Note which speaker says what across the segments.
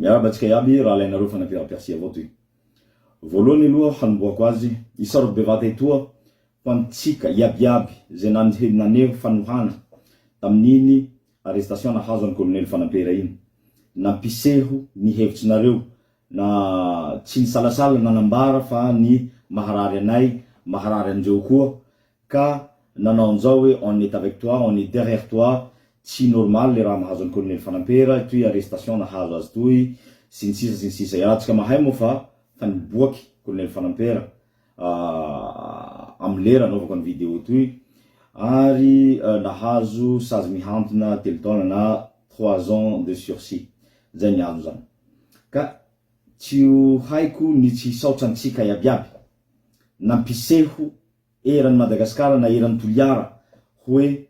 Speaker 1: Miarahaba antsika iaby, raha alainareo fanampiram-piasia avao toy. Voalohany aloha hanombohako azy, isaorako bevata etoa ho antsika iabiaby izay naneho fanohana tamin'iny arrestation nahazo an'i Kolonely Fanampera iny. Nampiseho ny hevitrinareo na tsy nisalasala nanambara fa ny maharary anay maharary andreo koa ka nanao anzao hoe on est avec toi, on est derrière toi, tsy normal le raha mahazo an'i Colonel Fanampera toy arrestation nahazo azy toy sy ny sisa sy ny sisa iarahantsika mahay moa fa fa niboaky Colonel Fanampera amin'ny lera anaovako ny vidéo toy ary nahazo sazy mihantona telo taona na trois ans de sursis zay ny azo zany ka tsy ho haiko ny tsy hisaotra antsika iabiaby nampiseho eran'i Madagasikara na eran'i Toliara hoe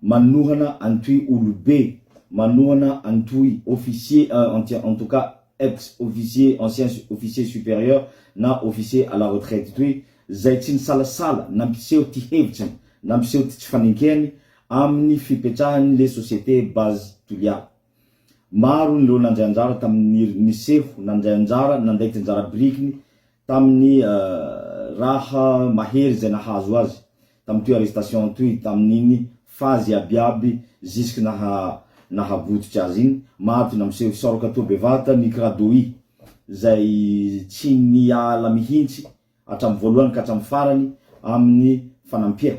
Speaker 1: manohana an'itoy olobe, manohana an'itoy officier en tout cas ex officier, ancien officier supérieur na officier à la retraite itoy zay tsy nisalasala nampiseho ty hevitsiny, nampiseho ty tsy fanenkeany amin'ny fipetrahany le société base Toliara. Maro nireo nandray anjara tamin'ny niseho nandray anjara nanday ty anjara birikiny tamin'ny raha mahery izay nahazo azy tamin'itoy arrestation toy tamin'iny phase iabiaby jusque naha nahavotsotra azy iny, maty nampiseho fisaoraka toa bevata ny Cradoui izay tsy niala mihintsy hatramin'ny voalohany ka hatramin'ny farany amin'ny fanampia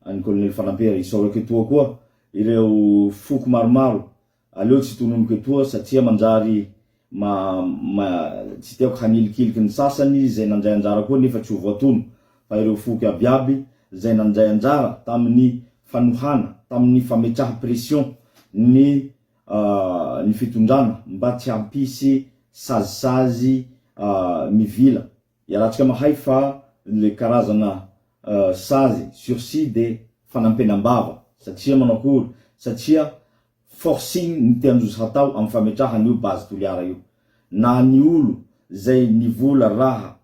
Speaker 1: an'i Colonel Fanampera, isaorako etoa koa ireo foko maromaro Aleo tsy tononiko etoa satria manjary ma ma tsy tiako hanilikiliky ny sasany izay nandray anjara koa nefa tsy ho voatono fa ireo foko iabiaby izay nandray anjara tamin'ny fanohana tamin'ny fametraha pression ny ny fitondrana mba tsy hampisy sazisazy mivila. Iarahantsika mahay fa le karazana sazy sursis de fanampenam-bava satria manao akory satria forcing ny tian-drozy hatao amin'ny fametrahana io base Toliara io. Na ny olo zay nivola raha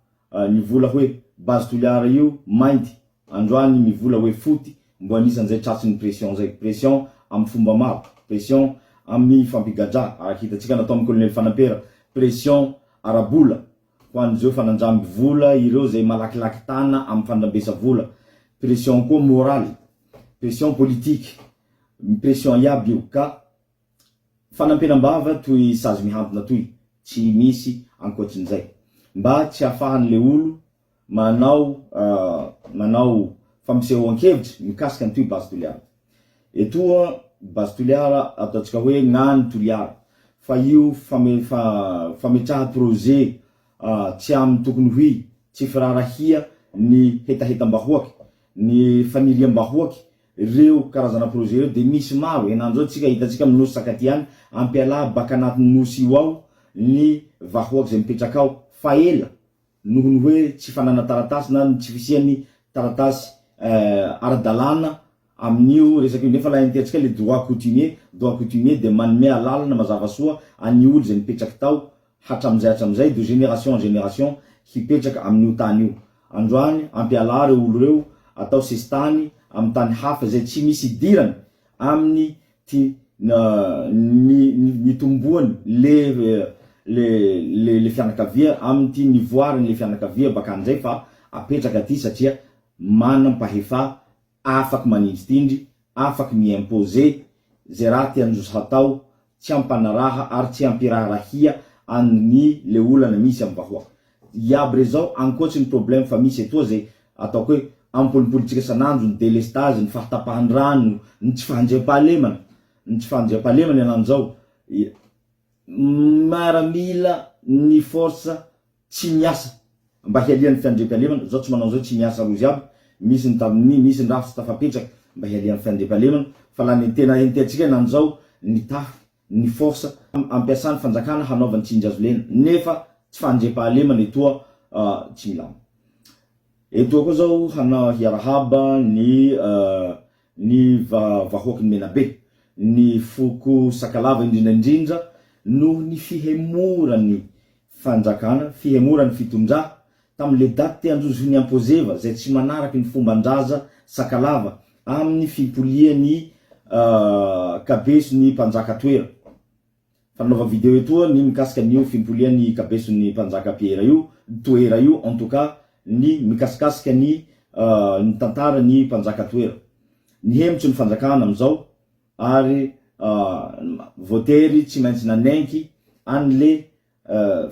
Speaker 1: nivola hoe base Toliara io mainty androany mivola hoe foty mbo anisan'izay tratry ny pression zay. Pression amin'ny fomba maro, pression amin'ny fampigadra araka hitantsika natao amin'ny colonel Fanampera, pression ara-bola ho an'izeo fanandramby vola ireo zay malakilaky tana amin'ny fandrambesa vola, pression koa moraly, pression politique, pression iaby io ka fanampenam-bava toy sazy mihantona toy tsy misy ankoatrin'izay mba tsy hahafahan'le olo manao manao fampisehoan-kevitra mikasika an'itoy Base Toliara. Etoa Base Toliara ataontsika hoe gnany Toliara fa io fame fametraha projet tsy amin'ny tokony ho i, tsy firarahia ny hetahetam-bahoaky, ny faniriam-bahoaky reo karazana projet reo de misy maro, henany zao tsika hitantsika amin'ny nosy Sakatia any, ampialà baka anatin'ny nosy io ao ny vahoaky zay mipetraka ao fa ela noho ny hoe tsy fanana taratasy na ny tsy fisian'ny taratasy ara-dalàna amin'io resaka io, nefa laha ententsika le droit coutumier, droit coutumier dia manome alalana mazava soa an'ny olo izay nipetraky tao hatramizay hatramizay de génération en génération hipetraka amin'io tany io. Androany ampialà reo olo reo atao sesitany amin'ny tany hafa izay tsy misy idirany amin'ny ty ny nitomboany le le le le fianakavia amin'ity nivoarany le fianakavia bakany zay fa apetraka aty satria manam-pahefa afaky manindritindry afaky mi-imposer ze raha tian-drozy hatao tsy ampanaraha ary tsy ampiraharahia an'ny le olana misy am vahoaka iaby rezao ankoatry ny problème fa misy etoa ze ataoko hoe ampolimpolintsika isan'andro ny delestazy ny fahatapahan'ny rano ny tsy fahandriampahalemana ny tsy fahandriampahalemana iananjao miaramila ny force tsy miasa mba hialian'ny fiandriampahalemana zao tsy manao an'zao tsy miasa rozy aby misy ny tamin'ny misy ny rafitra tafapetraka mba hialian'ny fiandriampahalemana fa la ny tena ententsika enanjao ny tafika ny force ampiasan'ny fanjakana hanaovany tsindry azo lena nefa tsy fahandriampahalemana etoa tsy milamina etoa koa zao hana hiarahaba ny ny vahoaky ny Menabe ny foko Sakalava indrindra indrindra noho ny fihemoran'ny fanjakana fihemoran'ny fitondra Tamin'le daty te handroso ny Ampozeva zay tsy manaraky ny fomban-draza Sakalava amin'ny fimpolian'i Kabeso ny mpanjaka toera. Fanaova video etoa ny mikasika an'io fimpolian'ny kabeson'ny mpanjaka Pierre io, Toera io, en tout cas ny mikasikasika ny ny tantara ny mpanjaka Toera. Nihemotry ny fanjakana amin'izao ary voatery tsy maintsy nanenky an'le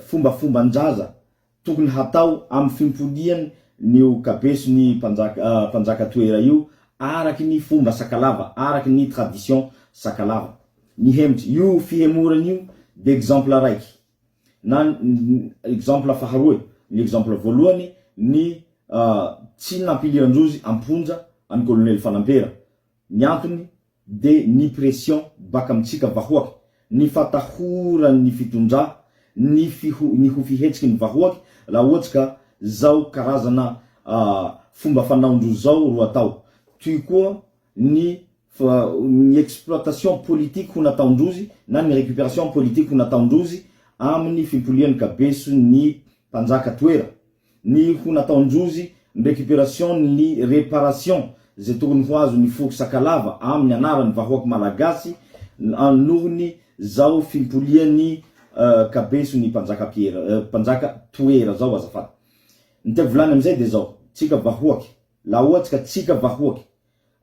Speaker 1: fombafomban-jaza tokony hatao amin'ny fimpolian n'io kabeson'ny mpanjaka mpanjaka Toera io araky ny fomba sakalava, araky ny tradition sakalava. Nihemotra. Io fihemorana io de exemple raiky na exemple faharoa e, ny exemple voalohany ny tsy nampiliran-drozy am-ponja an'i Kolonely Fanampera, ny antony de ny pression baka amintsika vahoaky, ny fatahoran'ny fitondra ny fiho ny ho fihetsiky ny vahoaky raha ohatsy ka zao karazana fomba fanaondrozy zao ro atao, toy koa ny ny exploitation politique ho nataondrozy na ny récupération politique ho nataondrozy amin'ny fimpolian'ny kabeso ny mpanjaka toera. Ny ho nataon-drozy ny récupération ny réparation izay tokony ho azon'ny foko Sakalava amin'ny anaran'ny vahoaky Malagasy nohony zao fimpolian'ny kabeso ny mpanjaka Pierre mpanjaka Toera zao azafady. Ny tiako volany amizay de zao, tsika vahoaky, laha ohatsy ka tsika vahoaky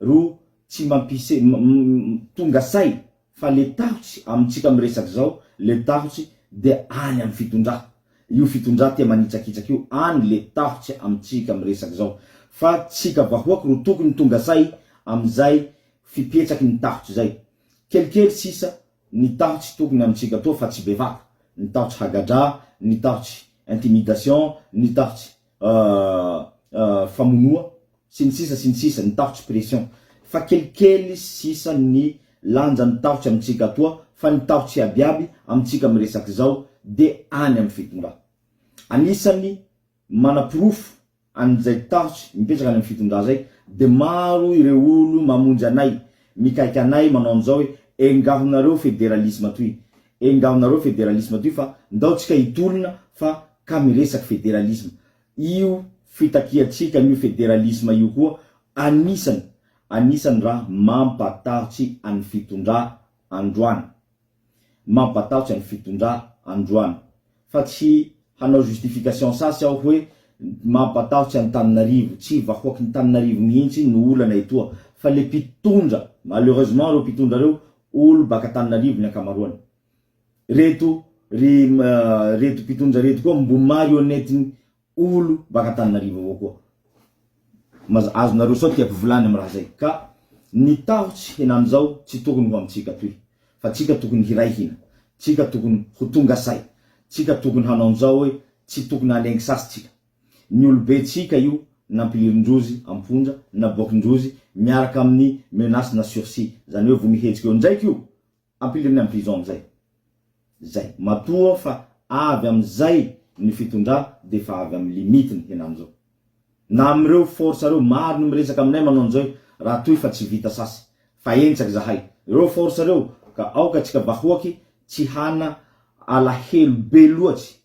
Speaker 1: ro tsy mampise tonga say fa le tahotsy amintsika miresaky zao le tahotsy de any am fitondra io fitondra tia manitsakitsaky io any le tahotsy amintsika miresaky zao fa tsika vahoaky ro tokony tonga say amizay fipetsaky ny tahotsy zay kelikely sisa ny tahotsy tokony amintsika toa fa tsy bevata ny tahotsy hagadra ny tahotsy intimidation ny tahotsy famonoa sy ny sisa sy ny sisa ny tahotsy pression fa kelikely sisa ny lanjan'ny tahotsy amintsika atoa fa ny tahotsy iabiaby amintsika miresaky zao de any am fitondra anisany manaporofo an'izay tahotsy mipetraka any am fitondra zay de maro ireo olo mamonjy anay mikaika anay manao an'izao hoe engahonareo federalisme toy engahonareo federalisme toy fa ndao tsika hitolona fa ka miresaky federalisme Io fitakiantsika an'io federalisme io koa anisany anisany raha mampatahotsy an'ny fitondra androany. Mampatahotsy an'ny fitondra androany. Fa tsy hanao justification sasy aho hoe mampatahotsy an'Antananarivo. Tsy vahoakin'Antananarivo mihitsy no olana etoa fa le mpitondra, malheureusement reo mpitondra reo olo baka Antananarivo ny ankamaroany. Reto ry reto mpitondra reto koa mbo marionnette-ny olo baka Antananarivo avao koa. Maz azonareo sao tiako volany am raha zay. Ka ny tahotsy henany zao tsy tokony ho amitsika toy. Fa tsika tokony hiray hina. Tsika tokony ho tonga say. Tsika tokony hanao anzao hoe tsy tokony halengy sasy tsika. Ny olobe tsika io nampilirindrozy amponja, naboakindrozy miaraka aminy menace na sursis. Zany hoe vo mihetsika eo ndraiky io Ampiliriny am prison amizay. Zay. Matoa fa avy amizay ny fitondra de fa avy am limite ny henany zao. Na amireo force reo maro ny miresaka aminay manao anzao hoe raha toy fa tsy vita sasy fa entsaky zahay. Reo force reo ka aoka tsika vahoaky tsy hana alahelo be loatsy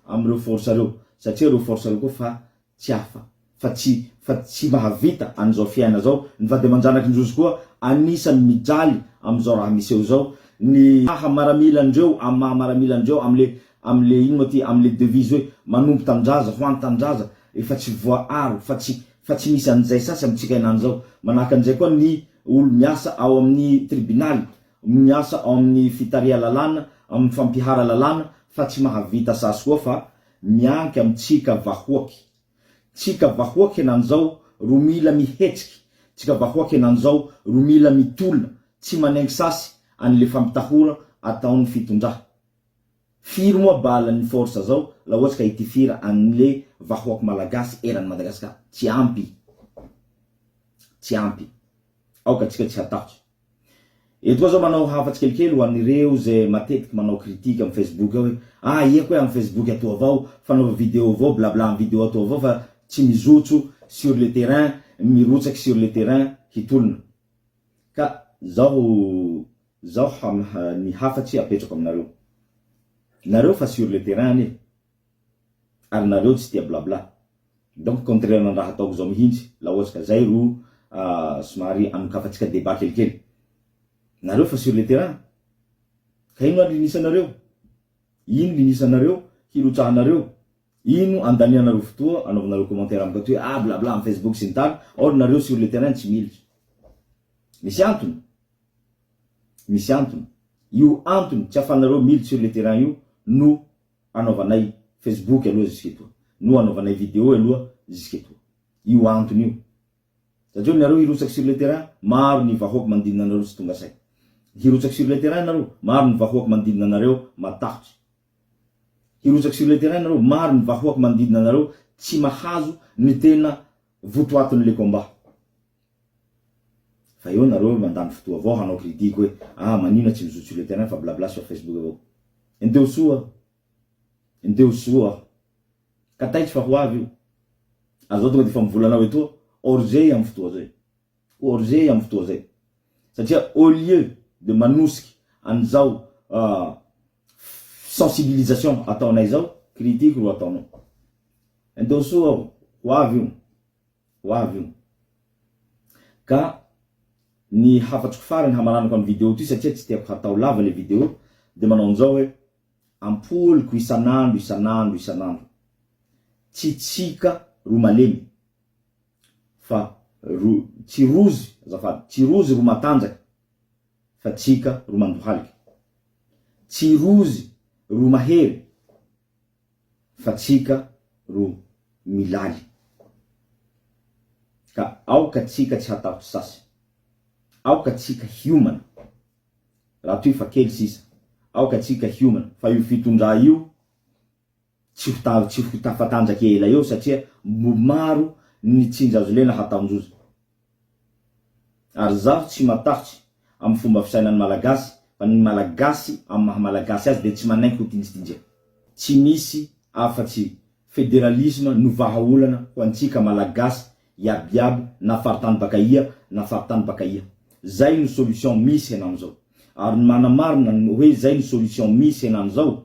Speaker 1: amireo force reo satria reo force reo koa fa tsy hafa fa tsy fa tsy mahavita an'izao fiaina zao, ny vady aman-janaky ndrozy koa anisany mijaly am'zao raha miseho zao, ny maha maramila andreo am maha maramila andreo amle amle ino moa ty amle devise hoe manompo tanindrazà ho an tanindrazà efa tsy voaaro fa tsy fa tsy misy an'izay sasy amintsika henany zao, manahaka an'izay koa ny olo miasa ao amin'ny tribinaly miasa ao amin'ny fitariha lalàna amin'ny fampihara lalàna fa tsy mahavita sasy koa fa Mianky amintsika vahoaky. Tsika vahoaky henanizao ro mila mihetsiky, tsika vahoaky henanizao ro mila mitolona, tsy manengy sasy anle fampitahora ataon'ny fitondra. Firy moa bala ny force zao la ohatsy ka hitifira anle vahoaky malagasy eran'i Madagascar? Tsy ampy. Tsy ampy. Aoka tsika tsy hatahotra. Eto koa zao manao hafa tsikelikely ho an'ireo zay matetiky manao critique am facebook ao hoe ah ia koa am facebook ato avao fanaova video avao blabla am video ato avao fa tsy mizotso sur le terrain mirotsaky sur le terrain hitolona ka zao zao ham ny hafatsy apetrako aminareo nareo fa sur le terrain anie ary nareo tsy tia blabla donc contraire ny raha ataoko zao mihintsy la ohatsy ka zay ro somary anokafatsika debat kelikely nareo fa sur le terrain. Ka ino ary linisanareo? Ino linisanareo hirotsahanareo? Ino andanianareo fotoa anaovanareo commentaire amiko ato hoe ah bla bla am facebook sy ny tariny or nareo sur le terrain tsy militra. Misy antony. Misy antony. Io antony tsy afahanareo militra sur le terrain io no anaovanay facebook aloha jusqu'etoa. No anaovanay video aloha jusqu'etoa. Io antony io. Satria nareo hirotsaky sur le terrain, maro ny vahoaky manodidina anareo tsy tonga saina. Hirotsaky sur le terrain nareo, maro ny vahoaky manodidina anareo matahotry. Hirotsaky sur le terrain nareo, maro ny vahoaky manodidina anareo tsy mahazo ny tena votoatin'le combat. Fa eo nareo mandany fotoa avao hanao critique hoe ah manina tsy mizoto sur le terrain fa blabla sur facebook avao. Enteo soa. Enteo soa. Ka taitry fa ho avy io. Ary zao tonga de efa mivolana ao etoa, hors-jeu am fotoa zay. Hors-jeu am fotoa zay. Satria au lieu de manosiky an'izao sensibilisation ataonay zao, critique ro ataonao. Enteo soa aho, ho avy io. Ho avy io. Ka ny hafatriko farany hamaranako any video ty satria tsy tiako hatao lava le video de manao an'izao hoe, Ampoliko isan'andro isan'andro isan'andro. Tsy tsika ro malemy fa ro tsy rozy azafady tsy rozy ro matanjaka fa tsika ro mandohalika. Tsy rozy ro mahery fa tsika ro milaly. Ka aoka tsika tsy hatahotry sasy. Aoka tsika hiomana. Raha toy fa kely sisa, aoka tsika hiomana fa io fitondra io tsy ho ta tsy ho tafatanjaka ela eo satria mbo maro ny tsinjazolena hataonjozy. Ary zaho tsy matahotry amin'ny fomba fisainan'ny Malagasy fa ny Malagasy amin'ny maha Malagasy azy dia tsy manaiky ho tinjitinjia. Tsy misy afa-tsy federalisme no vahaolana ho antsika Malagasy iaby iaby na faritany baka ia na faritany baka ia. Zay no solution misy henany zao. Ary ny manamarina ny hoe zay no solution misy henany zao,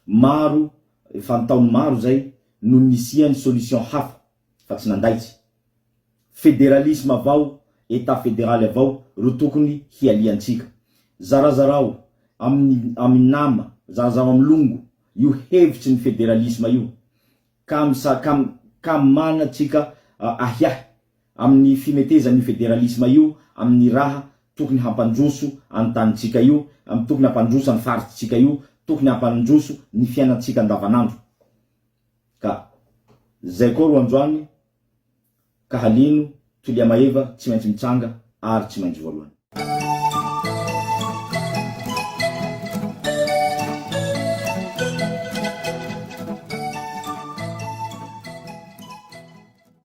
Speaker 1: maro efa antaony maro zay no nisiany solution hafa fa tsy nandaitsy. Federalisme avao, Etat federaly avao ro tokony hialiantsika. Zarazarao amin'ny amin'ny nama, zarazarao amin'ny longo io hevitry ny federalisme io. Ka misa ka ka mana tsika ahiahy amin'ny fimetezan'io federalisme io amin'ny raha tokony hampandroso any tanintsika io, amin'ny tokony hampandroso any faritsitsika io, tokony hampandroso ny fiainantsika andavanandro. Ka zay koa ro androany ka halino, Toliamaeva tsy maintsy mitsanga ary tsy maintsy voalohany.